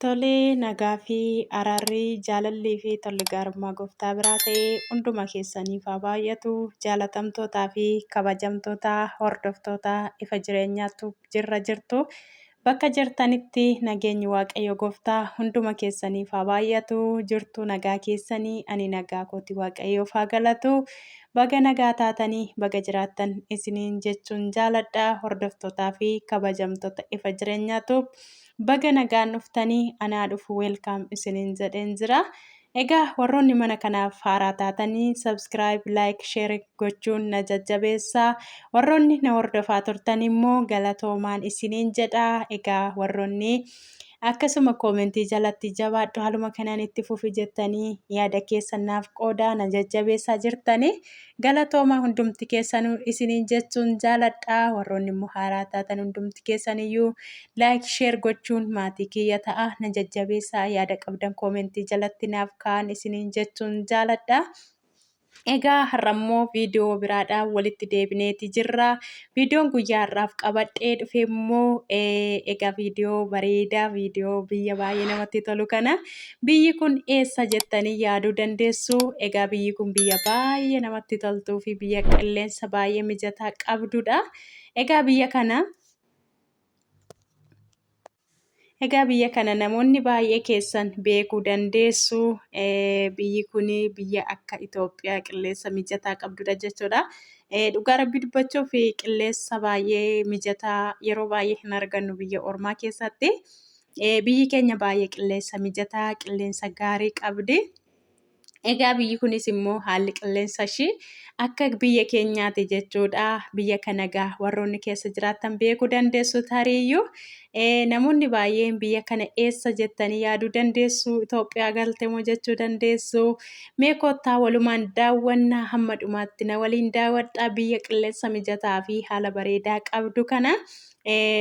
Tolee, nagaa fi araarri, jaalallii fi tolli gaarummaa gooftaa biraa ta'ee hunduma keessaniif haa baay'atu. Jaalatamtootaa fi kabajamtoota hordoftoota ifa jireenyaatu jirra jirtu. Bakka jirtanitti nageenyi Waaqayyo gooftaa hunduma keessaniif haa baay'atu. Jirtu nagaa keessanii ani nagaa kooti Waaqayyoof haa galatu. Baga nagaa taatanii baga jiraattan isiniin jechuun jaaladha. Hordoftootaa fi kabajamtoota ifa jireenyaatu baga nagaan dhuftanii anaa dhufu welcome isiniin jedheen jira. Egaa warroonni mana kanaaf haaraa taatanii subscribe, like, share gochuun na jajjabeessaa. Warroonni na hordofaa turtan immoo galatoomaan isiniin jedha. Egaa warroonni akkasuma koomentii jalatti jabaadhu haaluma kanaan itti fufi jettanii yaada keessan naaf qoodaa na jajjabeessaa jirtanii galatoomaa hundumti keessanuu isiniin jechuun jaaladha. Warroonni immoo haaraa taatan hundumti keessaniyyuu like share gochuun maatii kiyya ta'a na jajjabeessaa yaada qabdan koomentii jalatti naaf kaa'an isiniin jechuun jaaladha. Egaa har'ammoo viidiyoo biraadhaan walitti deebineeti jirra. Viidiyoon guyyaa har'aaf qabadhee dhufe immoo egaa viidiyoo bareedaa viidiyoo biyya baay'ee namatti tolu kana biyyi kun eessa jettanii yaaduu dandeessu. Egaa biyyi kun biyya baay'ee namatti toltuu fi biyya qilleensa baay'ee mijataa qabdudha. Egaa biyya kana Egaa biyya kana namoonni baay'ee keessan beekuu dandeessu. Biyyi kun biyya akka Itoophiyaa qilleensa mijataa qabdudha jechuudha. Dhugaa rabbii dubbachuuf qilleensa baay'ee mijataa yeroo baay'ee hin argannu biyya ormaa keessatti. Biyyi keenya baay'ee qilleensa mijataa, qilleensa gaarii qabdi. Egaa biyyi kunis immoo haalli qilleensa ishii akka biyya keenyaati jechuudha. Biyya kana egaa warroonni keessa jiraattan beekuu dandeessu tariiyyuu. Namoonni baay'een biyya kana eessa jettanii yaaduu dandeessu. Itoophiyaa galte moo jechuu dandeessu. Mee kottaa walumaan daawwannaa hamma dhumaatti na waliin daawwadhaa biyya qilleensa mijataa fi haala bareedaa qabdu kana.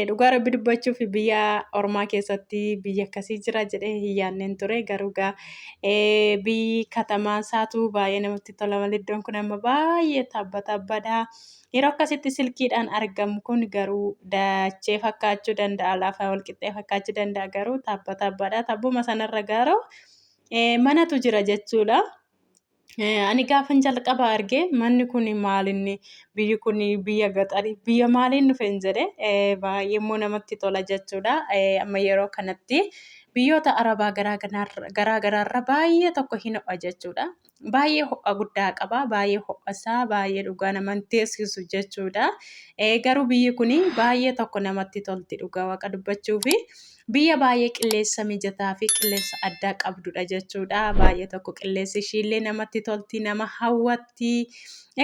Dhugaa rabbi dubbachuuf biyya ormaa keessatti biyya akkasii jira jedhee hin yaadneen ture. Garuu gaa biyyi katamaan isaatu baay'ee namatti tola malee iddoon kun amma baay'ee tabba tabbadha. Yeroo akkasitti silkiidhaan argamu kun garuu dachee fakkaachuu danda'a lafa walqixxee fakkaachuu danda'a garuu tabba tabbadha. Tabbuma sanarra garuu manatu jira jechuudha. Ani gaafan jalqaba arge manni kun maalinni biyyi kun biyya gaxarii biyya maaliin dhufen jedhe baay'ee immoo namatti tola jechuudha. Amma yeroo kanatti biyyoota arabaa garaa garaarra baay'ee tokko hin ho'a jechuudha. Baay'ee ho'a guddaa qaba. Baay'ee ho'a isaa baay'ee dhugaa nama hin teessisu jechuudha. Garuu biyyi kun baay'ee tokko namatti tolti dhugaa waaqa dubbachuufi. Biyya baay'ee qilleensa mijataa fi qilleensa addaa qabdudha jechuudha. Baay'ee tokko qilleensi ishiillee namatti tolti, nama hawwatti.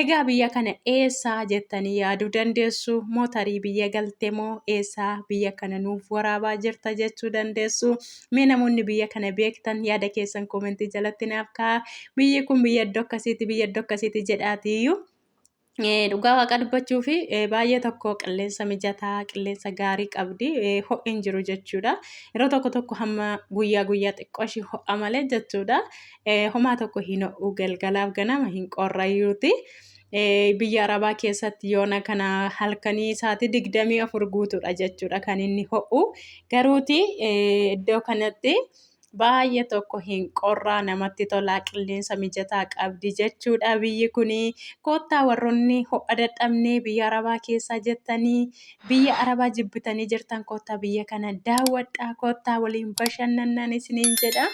Egaa biyya kana eessaa jettanii yaaduu dandeessu. Moo tarii biyya galte moo eessaa biyya kana nuuf waraabaa jirta jechuu dandeessu. Mee namoonni biyya kana beektan yaada keessan koomentii jalatti naaf kaa'aa. Biyyi kun biyya iddoo akkasiiti, biyya iddoo akkasiiti jedhaatiiyyuu. Dhugaa waaqa dubbachuu fi baay'ee tokko qilleensa mijataa qilleensa gaarii qabdi ho'i hin jiru jechuudha. Yeroo tokko tokko hamma guyyaa guyyaa xiqqoo ishii ho'a malee jechuudha. Homaa tokko hin ho'u galgalaaf ganama hin qorrayyuuti. Biyya Arabaa keessatti yoona kana halkanii sa'aatii 24 guutuudha jechuudha kan inni ho'u. Garuuti iddoo kanatti baay'ee tokko hin qorraa namatti tolaa qilleensa mijataa qabdi jechuudha biyyi kuni. Koottaa warroonni ho'a dadhabnee biyya arabaa keessaa jettanii biyya arabaa jibbitanii jirtan koottaa biyya kana daawwadhaa koottaa waliin bashannannaan isiniin jedha.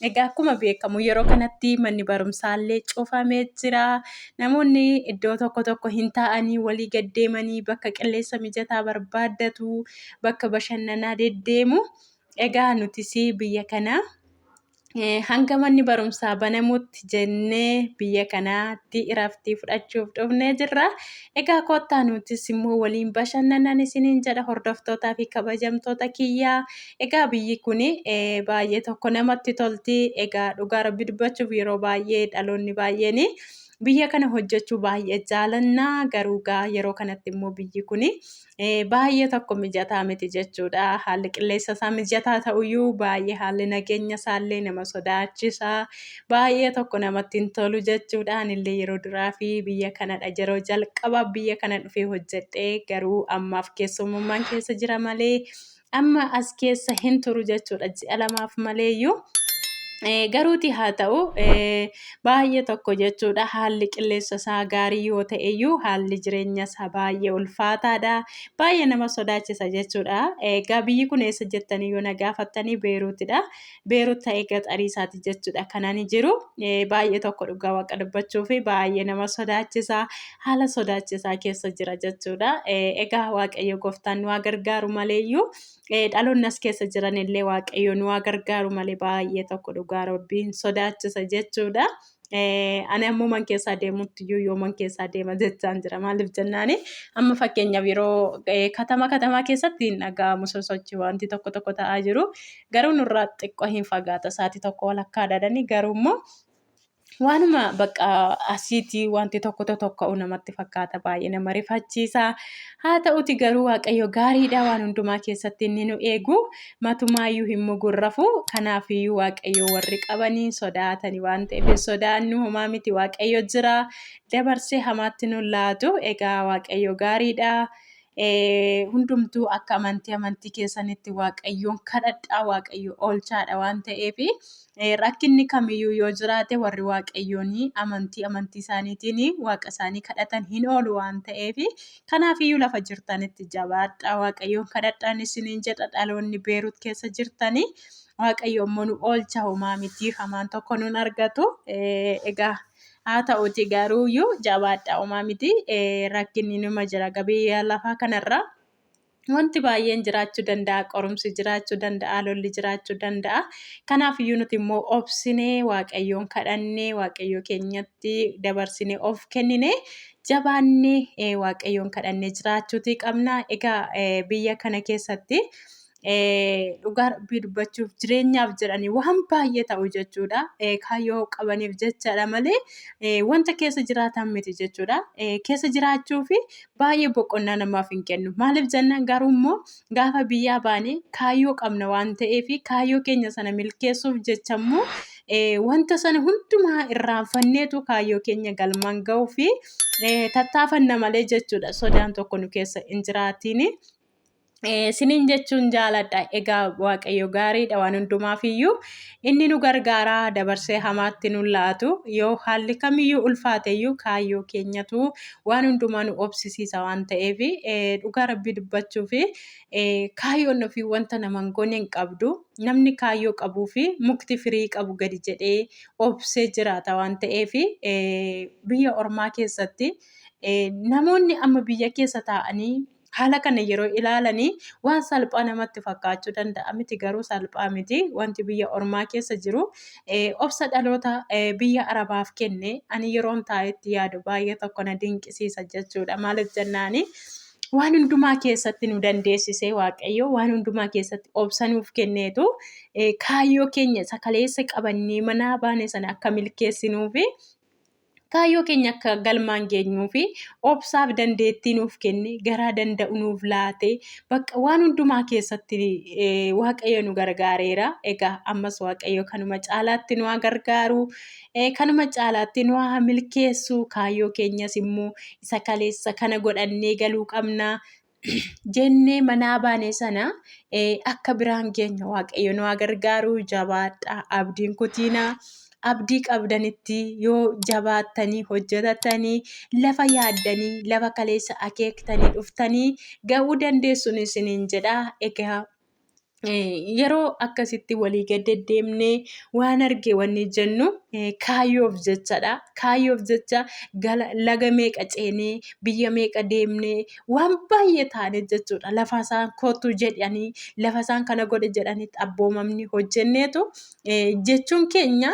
Egaa akkuma beekamu yeroo kanatti manni barumsaallee cufamee jira. Namoonni iddoo tokko tokko hin taa'anii walii gad deemanii bakka qilleensa mijataa barbaaddatu bakka bashannanaa deddeemu. Egaa nutis biyya kana hanga manni barumsaa banamutti jennee biyya kanaatti iraftii fudhachuuf dhufnee jirra. Egaa kottaa nutis immoo waliin bashannanan isiniin jedha hordoftootaa fi kabajamtoota kiyyaa. Egaa biyyi kun baay'ee tokko namatti tolti. Egaa dhugaa rabbi dubbachuuf yeroo baay'ee dhaloonni baay'een biyya kana hojjechuu baay'ee jaalanna. Garuu gaa yeroo kanatti immoo biyyi kun baay'ee tokko mijataa miti jechuudha. Haalli qilleensa isaa mijataa ta'uyyuu baay'ee haalli nageenya isaallee nama sodaachisa. Baay'ee tokko namatti hin tolu jechuudha. Anillee yeroo duraa fi biyya kanadha yeroo jalqaba biyya kana dhufee hojjedhee garuu ammaaf keessummummaan keessa jira malee Amma as keessa hin turu jechuudha ji'a lamaaf maleeyyuu. Garuuti haa ta'u baay'ee tokko jechuudha haalli qilleensa isaa gaarii yoo ta'eyyuu haalli jireenya isaa baay'ee ulfaataadha. Baay'ee nama sodaachisa jechuudha. Egaa biyyi kun eessa jettanii yoo na gaafattanii Beeruutidha. Beerut ta'ee gaxarii isaati jechuudha kan ani jiru. Baay'ee tokko dhugaa waaqa dubbachuu fi baay'ee nama sodaachisa. Haala sodaachisaa keessa jira jechuudha. Egaa Waaqayyo gooftaan nu haa gargaaru maleeyyuu dhaloonni as keessa jiran illee Waaqayyo nu haa gargaaru malee baay'ee tokko dhugaa rabbiin sodaachisa jechuudha. Ani ammuman keessaa deemutti iyyuu yooman keessaa deema jechaan jira. Maaliif jennaani amma fakkeenyaaf yeroo katama katamaa keessatti hin dhaga'amu sosochii wanti tokko tokko ta'aa jiru. Garuu nurraa xiqqoo hin fagaata sa'aatii tokko walakkaa dhadhanii garuu immoo waanuma bakka asiitii wanti tokko tokko namatti fakkaata baay'ee nama rifachiisa. Haa ta'uti garuu Waaqayyo gaariidha waan hundumaa keessatti inni nu eegu matumaayyuu hin mugurrafu. Kanaafiyyuu Waaqayyo warri qabanii sodaatani waan ta'eef hin sodaannu homaa miti Waaqayyo jira dabarsee hamaatti nu laatu. Egaa Waaqayyo gaariidha. Hundumtuu akka amantii amantii keessanitti Waaqayyoon kadhadhaa Waaqayyo oolchaadha waan ta'eef rakkinni kamiyyuu yoo jiraate warri Waaqayyoon amantii amantii isaaniitiin Waaqa isaanii kadhatan hin oolu waan ta'eef kanaafiyyuu lafa jirtanitti jabaadhaa Waaqayyoon kadhadhaan isiniin jedha dhaloonni Beerut keessa jirtanii Waaqayyo immoo nu oolcha homaa miti hamaan tokko nun argatu egaa haa ta'uti garuuyyuu jabaadhaa homaa miti rakkinni numa jira biyya lafaa kanarra. Wanti baay'een jiraachuu danda'a, qorumsi jiraachuu danda'a, lolli jiraachuu danda'a. Kanaaf iyyuu nuti immoo obsinee Waaqayyoon kadhannee Waaqayyo keenyatti dabarsinee of kenninee jabaannee Waaqayyoon kadhannee jiraachuutii qabna. Egaa biyya kana keessatti dhugaa rabbii dubbachuuf jireenyaaf jedhanii waan baay'ee ta'u jechuudha. Kaayyoo qabaniif jechaadha malee wanta keessa jiraatan miti jechuudha. Keessa jiraachuu fi baay'ee boqonnaa namaaf hin kennu. Maaliif jennaan garuu immoo gaafa biyyaa baane kaayyoo qabna waan ta'eef kaayyoo keenya sana milkeessuuf jecha immoo wanta sana hundumaa irraanfanneetu kaayyoo keenya galmaan ga'uu fi tattaafanna malee jechuudha. Sodaan tokko nu keessa hin jiraatiin. Isiniin jechuun jaaladha. Egaa Waaqayyo gaariidha waan hundumaaf iyyuu. Inni nu gargaaraa dabarsee hamaatti nu laatu. Yoo haalli kamiyyuu ulfaate iyyuu kaayyoo keenyatu waan hundumaa nu obsisiisa waan ta'eef dhugaa rabbii dubbachuu fi kaayyoon ofii wanta nama hin goone hin qabdu. Namni kaayyoo qabuu fi mukti firii qabu gadi jedhee obsee jiraata waan ta'eef biyya ormaa keessatti namoonni amma biyya keessa taa'anii haala kana yeroo ilaalanii waan salphaa namatti fakkaachuu danda'a miti garuu salphaa miti wanti biyya ormaa keessa jiru obsa dhaloota biyya arabaaf kenne ani yeroon taa'etti yaadu baay'ee tokko na dinqisiisa jechuudha maaliif jennaani waan hundumaa keessatti nu dandeessisee waaqayyo waan hundumaa keessatti obsa nuuf kenneetu kaayyoo keenya isa kaleessa qabannee manaa baane sana akka milkeessinuufi kaayyoo keenya akka galmaan geenyuu fi obsaaf dandeettii nuuf kenne garaa danda'u nuuf laate bakka waan hundumaa keessatti waaqayyo nu gargaareera. Egaa ammas waaqayyo kanuma caalaatti nu haa gargaaru. Kanuma caalaatti nu haa milkeessu. Kaayyoo keenyas immoo isa kaleessa kana godhannee galuu qabna. Jennee manaa baane sana akka biraan geenyu waaqayyo nu haa gargaaru jabaadhaa abdiin kutiinaa abdii qabdanitti yoo jabaattanii hojjetatanii lafa yaaddanii lafa kaleessa akeektanii dhuftanii ga'uu dandeessuun isiniin jedha egaa yeroo akkasitti walii gad deddeemnee waan arge wanni jennu kaayyoof jechadha. Kaayyoof jecha gala laga meeqa ceenee biyya meeqa deemnee waan baay'ee taane jechuudha. Lafa isaan kottu jedhanii lafa isaan kana godhe jedhanitti abboomamni hojjenneetu jechuun keenya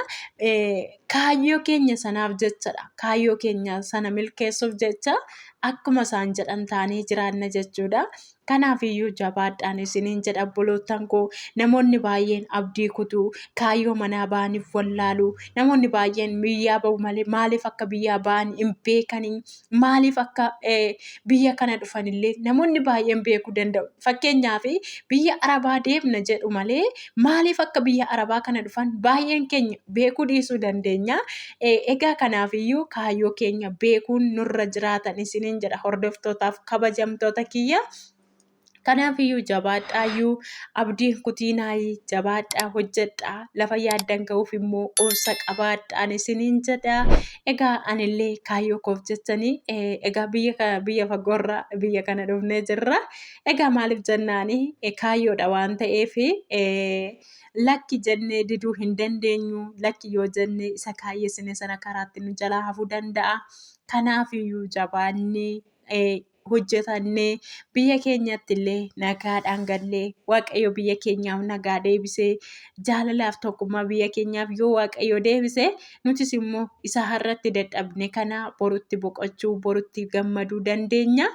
kaayyoo keenya sanaaf jechadha. Kaayyoo keenya sana milkeessuuf jecha akkuma isaan jedhan taanee jiraanna jechuudha. Kanaaf iyyuu jabaadhaan isiniin jedha obboloottan koo namoonni baay'een abdii kutuu kaayyoo manaa ba'aniif wallaalu namoonni baay'een biyyaa ba'u malee maaliif akka biyyaa ba'an hin beekanii maaliif akka biyya kana dhufanillee namoonni baay'een beekuu danda'u. Fakkeenyaaf biyya Arabaa deemna jedhu malee maaliif akka biyya Arabaa kana dhufan baay'een keenya beekuu dhiisuu dandeenya. Egaa kanaaf iyyuu kaayyoo keenya beekuun nurra jiraatan isiniin jedha hordoftootaaf kabajamtoota kiyya. Kanaafiyyuu jabaadhaayyuu abdii hin kutiinaayii jabaadhaa hojjedhaa lafa yaaddan ga'uuf immoo obsa qabaadhaan isiniin jedha. Egaa anillee kaayyoo koof jechanii egaa biyya biyya fagoorraa biyya kana dhufnee jirra. Egaa maaliif jennaani kaayyoodha waan ta'eef lakki jennee diduu hin dandeenyu. Lakki yoo jenne isa kaayyessine sana karaatti nu jalaa hafuu danda'a. Kanaafiyyuu jabaannee hojjetannee biyya keenyatti illee nagaadhaan gallee Waaqayyo biyya keenyaaf nagaa deebisee jaalalaaf tokkummaa biyya keenyaaf yoo Waaqayyo deebise nutis immoo isa har'atti dadhabne kana borutti boqochuu borutti gammaduu dandeenya.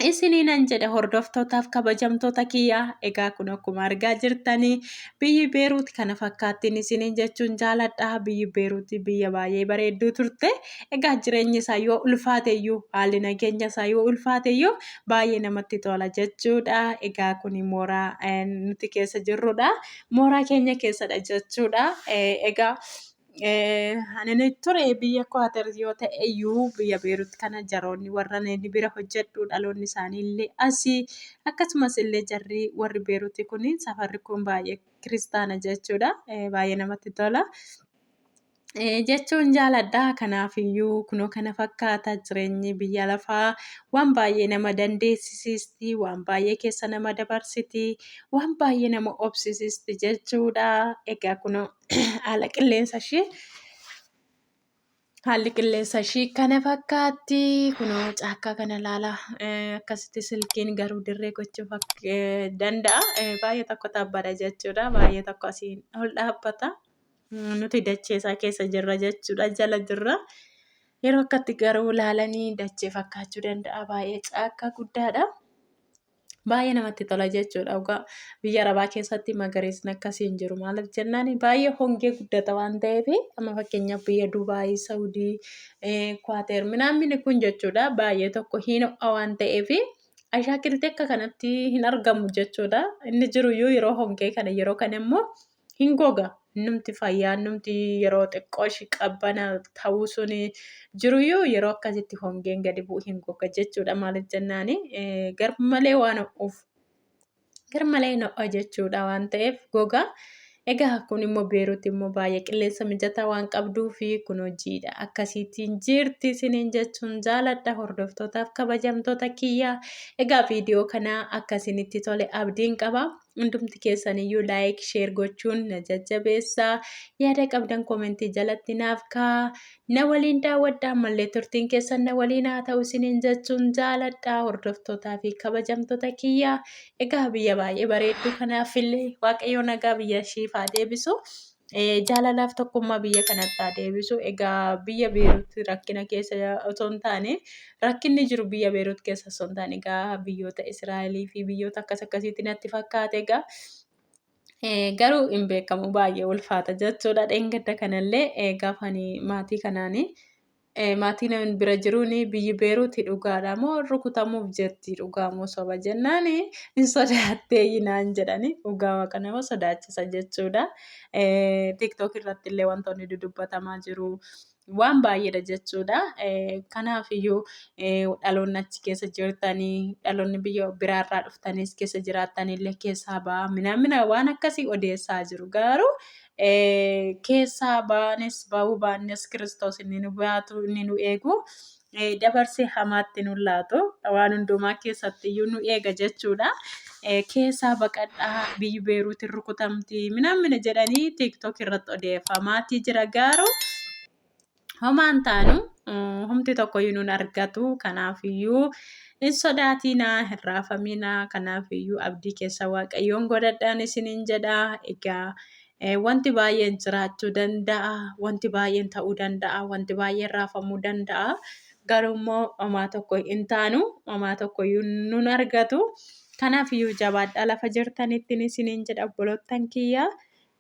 Isiniinan jedha hordoftootaaf kabajamtoota kiyya. Egaa kun akkuma argaa jirtanii biyyi Beeruut kana fakkaattiin isiniin jechuun jaaladha. Biyyi Beeruut biyya baay'ee bareedduu turte. Egaa jireenyi isaa yoo ulfaate iyyuu haalli nageenya isaa yoo ulfaate iyyuu baay'ee namatti tola jechuudha. Egaa kun mooraa nuti keessa jirrudha. Mooraa keenya keessadha jechuudha. Egaa Ani ture biyya Kuwaatar yoo ta'e iyyuu biyya Beerut kana jaroonni warra ani bira hojjedhu dhaloonni isaanii illee asii akkasumas illee jarri warri Beeruti kun safarri kun baay'ee kiristaana jechuudha. Baay'ee namatti tola. Jechuun jaaladha. Kanaaf iyyuu kunoo kana fakkaata jireenyi biyya lafaa waan baay'ee nama dandeessisiisti, waan baay'ee keessa nama dabarsiti, waan baay'ee nama obsisiisti jechuudha. Egaa kunoo haala qilleensa ishee haalli qilleensa ishii kana fakkaatti. Kunoo caakkaa kana ilaala. Akkasitti silkiin garuu dirree gochuuf danda'a. Baay'ee tokko tabbadha jechuudha. Baay'ee tokko asiin ol dhaabbata. Nuti dachee isaa keessa jirra jechuudha. Jala jirra. Yeroo akkatti garuu ilaalanii dachee fakkaachuu danda'a. Baay'ee caakkaa guddaadha. Baay'ee namatti tola jechuudha. Dhugaa biyya arabaa keessatti magariisni akkasii hin jiru. Maaliif jennaan baay'ee hongee guddata waan ta'eef amma fakkeenyaaf biyya Dubaayii, Saawudii, Kwaateer minaamini kun jechuudha baay'ee tokko hin ho'a waan ta'eef ashaakiltii akka kanatti hin argamu jechuudha. Inni jiruyyuu yeroo hongee kana yeroo kana immoo hin goga. Innumti fayyaa innumti yeroo xiqqoo ishii qabbana ta'uu suni jiruyyuu yeroo akkasitti hongeen gadi bu'u hin goga jechuudha. Maaliif jennaani garmalee waan ho'uuf garmalee hin ho'a jechuudha waan ta'eef goga. Egaa kun immoo Beeruut immoo baay'ee qilleensa mijataa waan qabduu fi kun hojiidha. Akkasiitiin jirti isiniin jechuun jaaladha hordoftootaaf kabajamtoota kiyya. Egaa viidiyoo kana akka isinitti tole abdiin qaba. Hundumti keessaniyyuu like share gochuun na jajjabeessaa. Yaada qabdan komentii jalatti naaf kaa'aa. Na waliin daawwadhaa ammallee turtiin keessan na waliin haa ta'u isiniin jechuun jaaladha hordoftootaa fi kabajamtoota kiyya. Egaa biyya baay'ee bareedduu kanaaf illee Waaqayyo nagaa biyya ishiif haa deebisu. Jaalalaaf tokkummaa biyya kanatti haa deebisu. Egaa biyya Beerut rakkina keessa osoo hin taane rakkinni jiru biyya Beerut keessa osoo hin taane egaa biyyoota Israa'elii fi biyyoota akkas akkasiitti natti fakkaate egaa. Garuu hin beekamu baay'ee ulfaata jechuudha. Dheengadda kanallee gaafa ani maatii kanaanii Maatii namni bira jiruun biyyi Beeruuti dhugaadha moo rukutamuuf jetti dhugaa moo soba jennaan hin sodaattee naan jedhani dhugaa waaqa nama sodaachisa jechuudha. TikTok irratti illee wantoonni dudubbatamaa jiru waan baay'eedha jechuudha. Kanaaf iyyuu dhaloonni achi keessa jirtanii dhaloonni biyya biraarraa dhuftanis keessa jiraattanillee keessaa ba'aa minaa waan akkasii odeessaa jiru garuu keessaa baanes ba'uu baannes Kiristoos inni nu baatu inni nu eegu dabarsee hamaatti nu laatu waan hundumaa keessatti iyyuu nu eega jechuudha. Keessaa baqadhaa biyyi Beeruutiin rukutamti minamina jedhanii TikTok irratti odeeffamaatii jira garuu homaan taanu humti tokkoyyuu nun argatu. Kanaafiyyuu hin sodaatinaa, hin raafaminaa. Kanaafiyyuu abdii keessa Waaqayyoon godhadhaan isiniin jedha. Egaa wanti baay'een jiraachuu danda'a, wanti baay'een ta'uu danda'a, wanti baay'een raafamuu danda'a. Garuu immoo homaa tokko hin taanu, homaa tokkoyyuu nun argatu. Kanaafiyyuu jabaadhaa lafa jirtanittiin isiniin jedha obboloottan kiyya.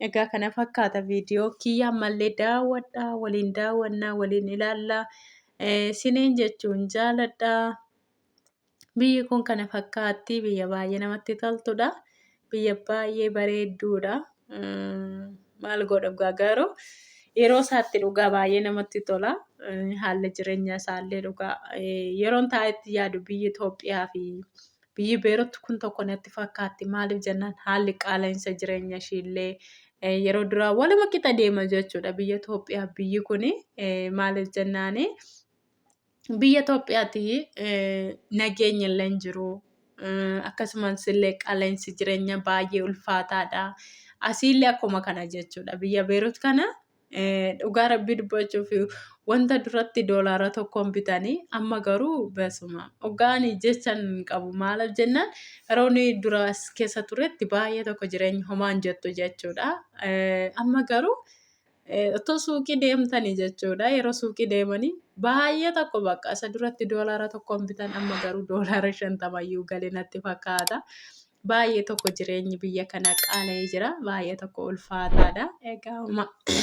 Egaa kana fakkaata viidiyoo kiyya ammallee daawwadhaa waliin daawwannaa waliin ilaallaa siniin jechuun jaaladha. Biyyi kun kana fakkaatti biyya baay'ee namatti toltudha. Biyya baay'ee bareedduudha. Maal godha dhugaa garuu yeroo isaatti dhugaa baay'ee namatti tola. Haalli jireenya isaallee dhugaa yeroon taa'etti yaadu biyyi Itoophiyaa fi Biyyi Beerut kun tokko natti fakkaatti. Maaliif jennaan haalli qaala'insa jireenya ishiillee yeroo duraa waluma qixa deema jechuudha. Biyya Itoophiyaa biyyi kun maaliif jennaan biyya Itoophiyaatti nageenya illee hin jiru. Akkasumas illee qaala'insi jireenya baay'ee ulfaataadha. Asiillee akkuma kana jechuudha. Biyya Beerut kana dhugaa rabbii dubbachuuf wanta duratti doolaara tokkoon bitanii amma garuu basuma hoggaanii jechan hin qabu. Maaliif jennaan yeroo inni dura as keessa turetti baay'ee tokko jireenya homaan jettu jechuudha. Amma garuu otoo suuqii deemtanii jechuudha. Yeroo suuqii deemanii baay'ee tokko bakka isa duratti doolaara tokkoon bitan amma garuu doolaara 50yyuu galee natti fakkaata. Baay'ee tokko jireenyi biyya kanaa qaala'ee jira. Baay'ee tokko ulfaataadha. Egaa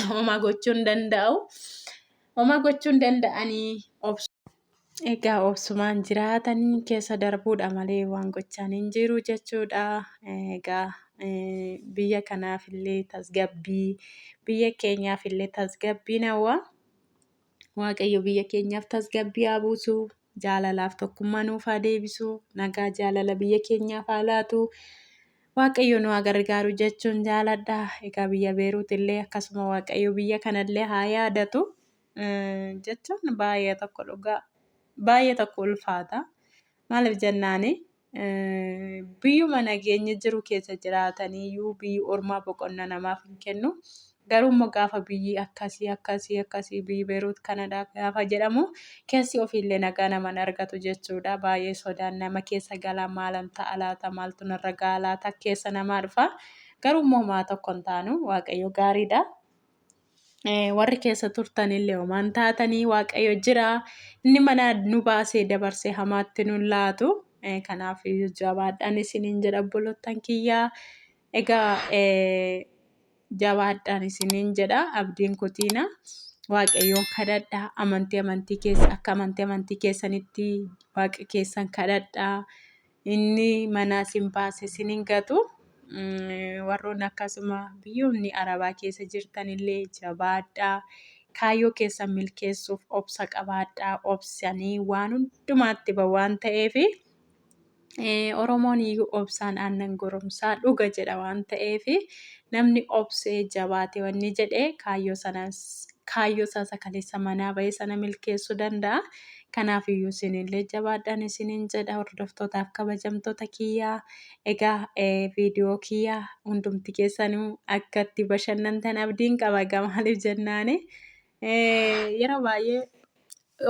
homaa gochuu hin danda'u. Homaa gochuu hin danda'anii obsu. Egaa obsumaan jiraatanii keessa darbuudha malee waan gochaan hin jiru jechuudha. Egaa biyya kanaaf illee tasgabbii, biyya keenyaaf illee tasgabbiin hawwa. Waaqayyo biyya keenyaaf tasgabbii haa buusu. Jaalalaaf tokkummaa nuuf haa deebisu. Nagaa jaalala biyya keenyaaf haa laatu. Waaqayyo nu haa gargaaru jechuun jaaladha. Egaa biyya Beeruut illee akkasuma Waaqayyo biyya kanallee haa yaadatu. Jechuun baay'ee tokko dhugaa baay'ee tokko ulfaata. Maaliif jennaani biyyuma nageenyi jiru keessa jiraataniiyyuu biyyi ormaa boqonnaa namaaf hin kennu. Garuu immoo gaafa biyyi akkasii akkasii akkasii biyyi Beeruut kanadha gaafa jedhamu keessi ofiillee nagaa nama hin argatu jechuudha. Baay'ee sodaan nama keessa gala maalan ta'a laata maaltu narra ga'a laata keessa namaa dhufa. Garuu immoo homaa tokko hin taanu Waaqayyo gaariidha. Warri keessa turtanillee homaan taatanii Waaqayyo jira. Inni mana nu baasee dabarsee hamaatti nun laatu. Kanaaf jabaadhaan isiniin jedha obbolottan kiyyaa. Egaa jabaadhaan isiniin jedha abdiin kutiina. Waaqayyoon kadhadhaa amantii amantii keessa akka amantii amantii keessanitti waaqa keessan kadhadhaa. Inni manaa isin baase isin hin gatu. Warroonni akkasuma biyyoonni Arabaa keessa jirtanillee jabaadhaa. Kaayyoo keessan milkeessuuf obsa qabaadhaa. Obsanii waan hundumaatti bahu waan ta'eef Oromoon iyyuu obsaan aannan goromsaa dhuga jedha waan ta'eef namni obsee jabaate wanni jedhe kaayyoo sanas kaayyoo isaa isa kaleessa manaa ba'e sana milkeessuu danda'a. Kanaaf iyyuu isinillee jabaadhaan isiniin jedha hordoftootaaf kabajamtoota kiyyaa. Egaa viidiyoo kiyyaa hundumti keessanuu akka itti bashannantan abdiin qaba. Egaa maaliif jennaani yeroo baay'ee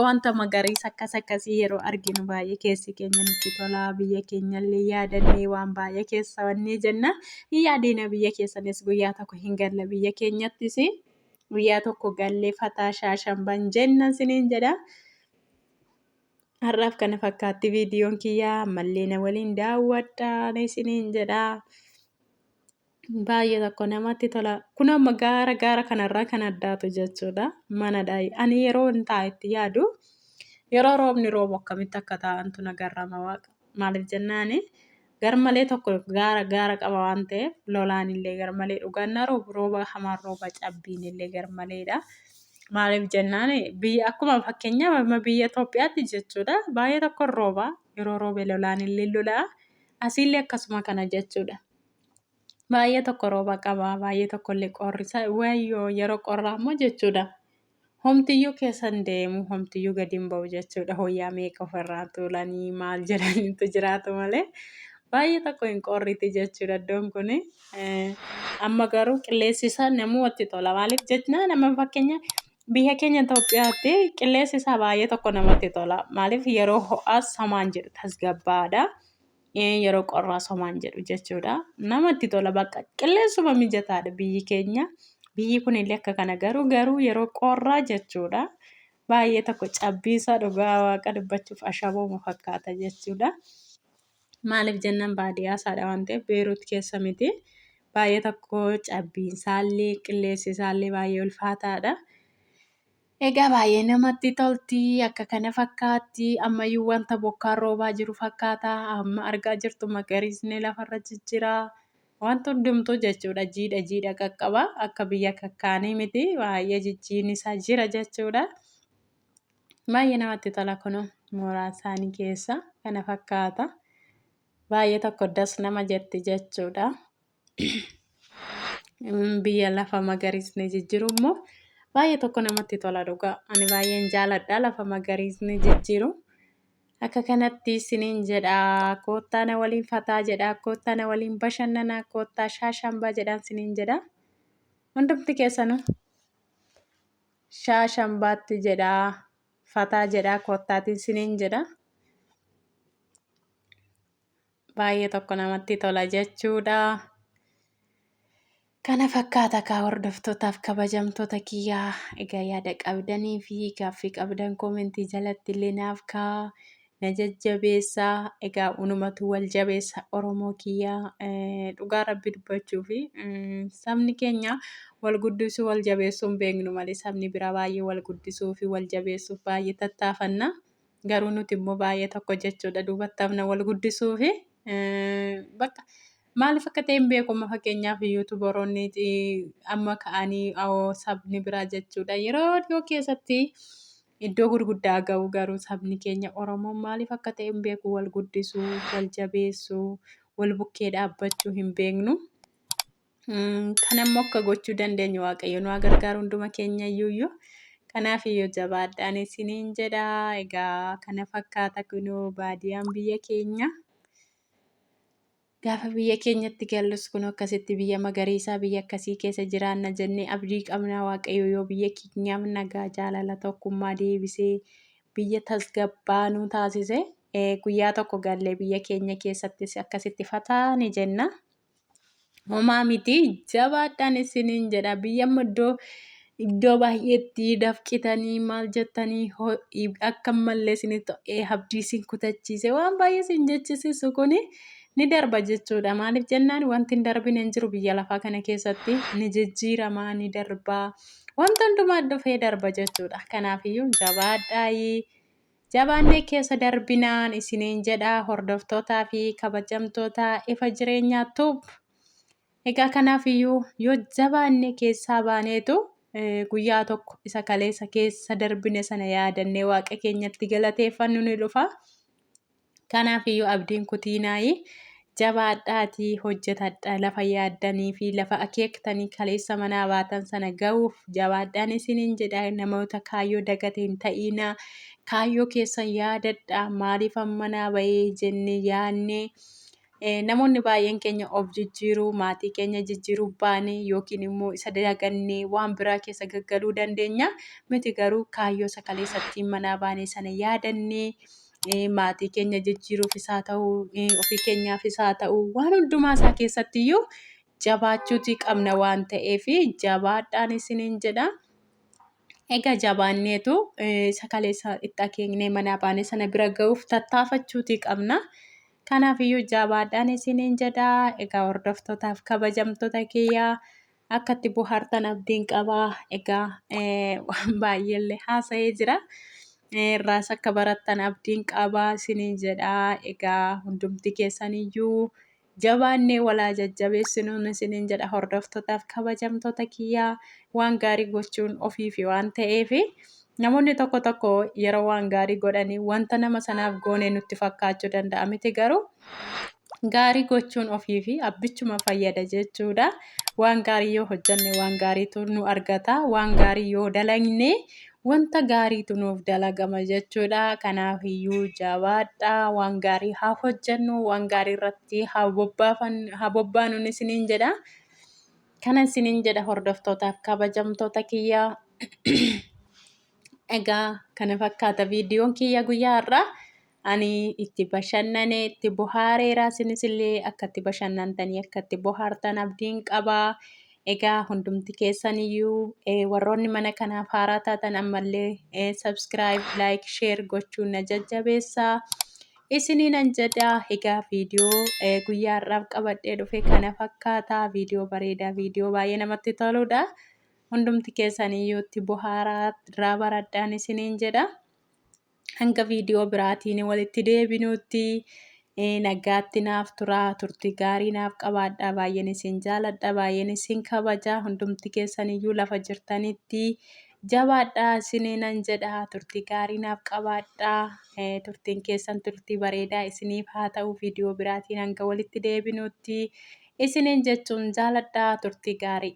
wanta magariisa akkas akkasii yeroo arginu baay'ee keessi keenya nutti tola. Biyya keenyallee yaadannee waan baay'ee keessa wannee jenna. Hin yaadiina biyya keessanis guyyaa tokko hin galla biyya keenyattis guyyaa tokko gallee fataa shaashamban jenna isiniin jedha. Har'aaf kana fakkaatti viidiyoon kiyyaa ammallee na waliin daawwadhaa isiniin jedha. Baay'ee tokko namatti tola. Kun amma gaara gaara kanarraa kan addaatu jechuudha. Manadha. Ani yeroo hin taa'etti yaadu yeroo roobni roobu akkamitti akka taa'antu na garrama waaqa. Maaliif jennaani garmalee tokko gaara gaara qaba waan ta'eef lolaan illee garmalee dhugaannaa roobu rooba hamaan rooba cabbiin illee garmaleedha. Maaliif jennaan biyya akkuma fakkeenyaaf amma biyya Itoophiyaatti jechuudha baay'ee tokko rooba yeroo roobe lolaan illee lola'a asiillee akkasuma kana jechuudha. Baay'ee tokko rooba qaba baay'ee tokko illee qorrisa wayyoo yeroo qorraa immoo jechuudha. Homtiyyuu keessa hin deemu homtiyyuu gadi hin ba'u jechuudha. Hoyyaa meeqa ofirraa tuulanii maal jedhaniitu jiraatu malee baay'ee tokko hin qorriti jechuudha iddoon kun. Amma garuu qilleensi isaa namumatti tola. Maaliif jechnaan amma fakkeenya biyya keenya Itoophiyaatti qilleensi isaa baay'ee tokko namatti tola. Maaliif yeroo ho'aas hamaan jedhu tasgabbaa'aadha. Yeroo qorraas homaan jedhu jechuudha. Namatti tola bakka qilleensuma mijataadha biyyi keenya. Biyyi kunillee akka kana garuu garuu yeroo qorraa jechuudha. Baay'ee tokko cabbiisaa dhugaa waaqa dubbachuuf ashabooma fakkaata jechuudha. Maaliif jennaan baadiyyaa isaadha waan ta'eef Beeruut keessa miti. Baay'ee tokko cabbiinsaallee qilleensi isaallee baay'ee ulfaataadha. Egaa baay'ee namatti tolti. Akka kana fakkaatti. Ammayyuu wanta bokkaan roobaa jiru fakkaata. Amma argaa jirtu magariisni lafarra jijjira. Wanti hundumtuu jechuudha jiidha jiidha qaqqaba. Akka biyya kakkaanii miti. Baay'ee jijjiinni isaa jira jechuudha. Baay'ee namatti tola kunoo mooraa isaanii keessa kana fakkaata. Baay'ee tokko das nama jetti jechuudha. Biyya lafa magariisni jijjiiru immoo baay'ee tokko namatti tola dhugaa. Ani baay'een jaaladha lafa magariisni jijjiiru. Akka kanatti isiniin jedha koottaa na waliin fataa jedha koottaa na waliin bashannanaa koottaa shaashambaa jedhaan isiniin jedha. Hundumti keessanuu shaashambaatti jedha fataa jedha koottaatiin isiniin jedha. Baay'ee tokko namatti tola jechuudha. Kana fakkaata kaa hordoftootaaf kabajamtoota kiyyaa. Egaa yaada qabdanii fi gaaffii qabdan koomentii jalatti illee naaf kaa na jajjabeessaa. Egaa unumatu wal jabeessa Oromoo kiyyaa. Dhugaa rabbi dubbachuu fi sabni keenya wal guddisuu wal jabeessuu hin beeknu malee sabni biraa baay'ee wal guddisuu fi wal jabeessuuf baay'ee tattaafanna. Garuu nuti immoo baay'ee tokko jechuudha duubatti hafna wal guddisuu fi bakka maaliif akka ta'e hin beeku amma fakkeenyaaf yuutuubaroonni amma ka'anii sabni biraa jechuudha yeroo dhiyoo keessatti iddoo gurguddaa ga'u garuu sabni keenya Oromoon maaliif akka ta'e hin beeku wal guddisuu wal jabeessuu wal bukkee dhaabbachuu hin beeknu. Kan ammoo akka gochuu dandeenyu Waaqayyo nu haa gargaaru hunduma keenya iyyuu. Kanaaf iyyuu jabaadhaan isiniin jedha. Egaa kana fakkaata kunoo baadiyyaan biyya keenya. Gaafa biyya keenyatti gallus kun akkasitti biyya magariisaa biyya akkasii keessa jiraanna jennee abdii qabna. Waaqayyo yoo biyya keenyaaf nagaa jaalala tokkummaa deebisee biyya tasgabbaa nu taasise guyyaa tokko gallee biyya keenya keessattis akkasitti fataa ni jenna. Homaa miti jabaadhaan isiniin jedha biyya amma iddoo iddoo baay'eetti dafqitanii maal jettanii akka mallee isinitti to'ee abdii isin kutachiise waan baay'ee isin jechisiisu kuni ni darba jechuudha. Maaliif jennaan wanti hin darbine hin jiru biyya lafaa kana keessatti ni jijjiiramaa ni darbaa wanta hundumaa dhufee darba jechuudha. Kanaafiyyuu jabaadhaayii. Jabaannee keessa darbinaan isiniin jedha hordoftootaa fi kabajamtoota Ifa Jireenyaa Tube. Egaa kanaaf iyyuu yoo jabaannee keessaa baaneetu guyyaa tokko isa kaleessa keessa darbine sana yaadannee waaqa keenyatti galateeffannu ni dhufa. Kanaaf iyyuu abdiin kutiinaayi jabaadhaatii hojjetadha lafa yaaddanii fi lafa akeektanii kaleessa manaa baatan sana ga'uuf jabaadhaan isiniin jedha namoota kaayyoo dagate hin ta'iinaa kaayyoo keessan yaadadha maaliifan manaa ba'ee jennee yaadnee namoonni baay'een keenya of jijjiiruu maatii keenya jijjiiruu baane yookiin immoo isa dagannee waan biraa keessa gaggaluu dandeenya miti garuu kaayyoo isa kaleessattiin manaa baane sana yaadannee maatii keenya jijjiiruufis haa ta'u, ofii keenyaafis haa ta'u, waan hundumaa isaa keessatti iyyuu jabaachuuti qabna waan ta'eef jabaadhaan isiniin jedha. Egaa jabaanneetu isa kaleessa itti akeeknee manaa baane sana bira ga'uuf tattaafachuuti qabna. Kanaaf iyyuu jabaadhaan isiniin jedha. Egaa hordoftootaaf kabajamtoota kiyyaa akka itti bohaartan abdiin qaba. Egaa waan baay'eellee haasa'ee jira. Irraas akka barattan abdiin qaba isiniin jedha. Egaa hundumti keessaniyyuu jabaannee walaa jajjabeessinuun isiniin jedha hordoftootaaf kabajamtoota kiyyaa waan gaarii gochuun ofiifi waan ta'eef namoonni tokko tokko yeroo waan gaarii godhanii wanta nama sanaaf goone nutti fakkaachuu danda'a miti garuu Gaarii gochuun ofii fi abbichuma fayyada jechuudha. Waan gaarii yoo hojjanne waan gaariitu nu argata. Waan gaarii yoo dalagne wanta gaariitu nuuf dalagama jechuudha. Kanaaf iyyuu jabaadhaa waan gaarii haa hojjannu waan gaarii irratti haa bobbaanuun isiniin jedha. Kana isiniin jedha hordoftootaaf kabajamtoota kiyyaa. Egaa kana fakkaata viidiyoon kiyya guyyaa har'aa. Ani itti bashannane itti bohaareera isinis illee akka itti bashannantanii akka itti bohaartan abdiin qaba. Egaa hundumti keessaniyyuu warroonni mana kanaaf haaraa taatan ammallee subscribe, like, share gochuun na jajjabeessaa. Isiniinan jedha egaa viidiyoo guyyaa har'aaf qabadhee dhufe kana fakkaata. Viidiyoo bareedaa viidiyoo baay'ee namatti toludha. Hundumti keessaniyyuu itti bohaaraa irraa baradhaan isiniin jedha. Hanga viidiyoo biraatiin walitti deebinutti nagaatti naaf turaa turtii gaarii naaf qabaadhaa baay'een isin jaaladha baay'een isin kabaja hundumti keessaniyyuu lafa jirtanitti Jabaadhaa isiniinan jedha. Turtii gaarii naaf qabaadhaa. Turtiin keessan turtii bareedaa isiniif haa ta'u. Viidiyoo biraatiin hanga walitti deebinutti isiniin jechuun jaaladha. Turtii gaarii.